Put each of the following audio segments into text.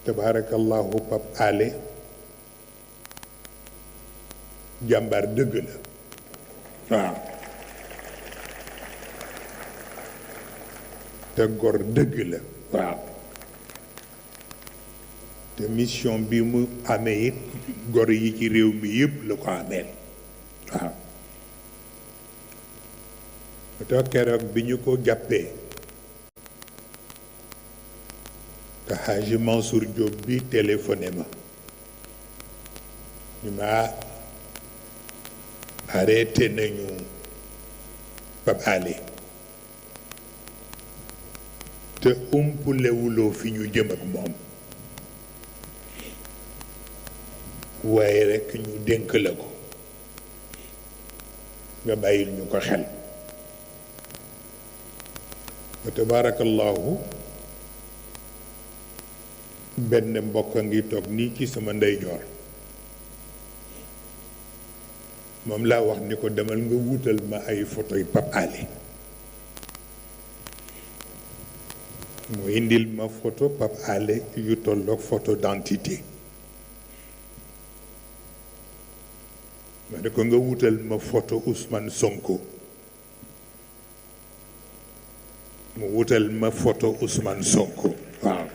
tabaarakallahu Pape Alé jàmbaar dëgg la waaw te gor dëgg la waaw te mission bi mu amee it gor yi ci réew mi yëpp la ko ameel waaw te keroog bi ñu ko jàppee te Haji Mansour Diop bi téléphoné ma ñu ma arrêté nañu Pape Alé te umpulewuloo fi ñu jëm ak moom waaye rekk ñu dénk la ko nga bàyyil ñu ko xel wa tabaarakallahu benn mbokk a ngi toog nii ci sama ndeyjoor moom laa wax ni ko demal nga wutal ma ay photo yu Pape Alé mu indil ma photo Pape Alé yu tolloog photo d'identité ma ne ko nga wutal ma photo Ousmane Sonko mu wutal ma photo Ousmane Sonko waaw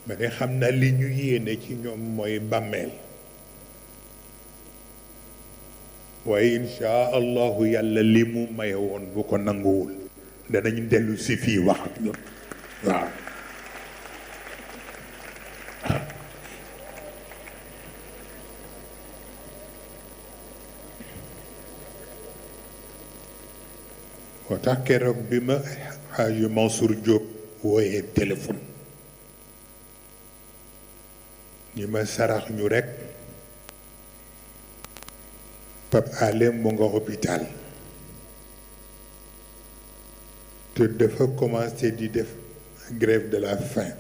ma ne xam naa li ñu yéene ci ñoom mooy bàmmeel waaye insha allahu yàlla li mu maye woon bu ko nanguwul danañ dellu si fii wax ak ñun waaw moo tax keroog bi ma Haji Mansour Diop wooyee téléphone ñi ma sarax ñu rekk Pape Alé mu nga hôpital te dafa commencé di def grève de la faim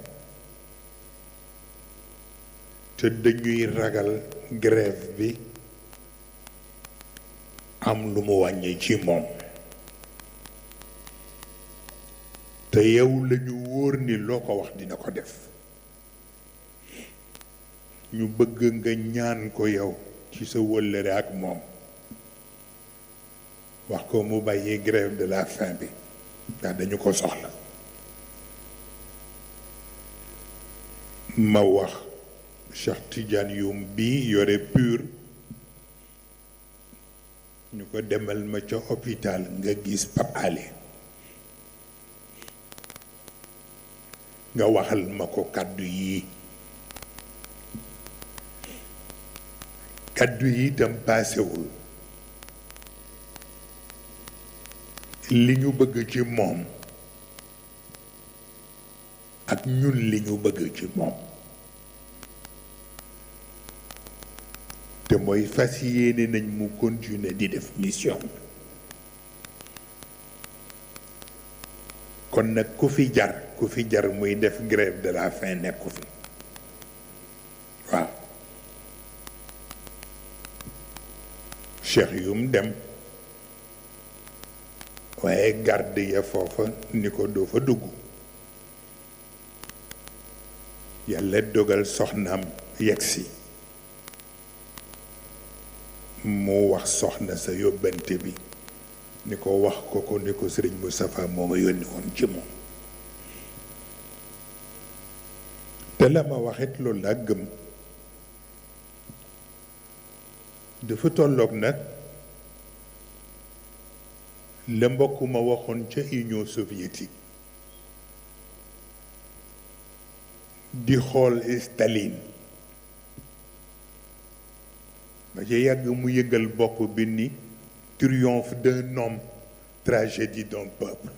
te dañuy ragal grève bi am lu mu wàññi ci moom te yow lañu wóor ni loo ko wax dina ko def ñu bëgg nga ñaan ko yow ci sa wëllëre ak moom wax ko mu bàyyi grève de la faim bi ndax dañu ko soxla ma wax Cheikh Tidiane Youm bi yore pur ñu ko demal ma ca hôpital nga gis Pape Alé nga waxal ma ko kàddu yi itam paasewul li ñu bëgg ci moom ak ñun li ñu bëgg ci moom te mooy fas yéene nañ mu continuer di def mission kon nag ku fi jar muy def grève de la faim nekku fi waaw Cheikh Youm dem waaye garde ya foofa ni ko doo fa dugg yàlla dogal soxnaam yegsi mu wax soxna sa yóbbante bi ni ko wax ko ni ko Sëriñ Moustapha moo ma yónni woon ci moom te la ma waxit loolu laa gëm dafa tolloog nag la mbokk ma waxoon ca Union soviétique di xool Staline ba ca yàgg mu yëgal bopp bi ni triomphe d'un homme, tragédie d'un peuple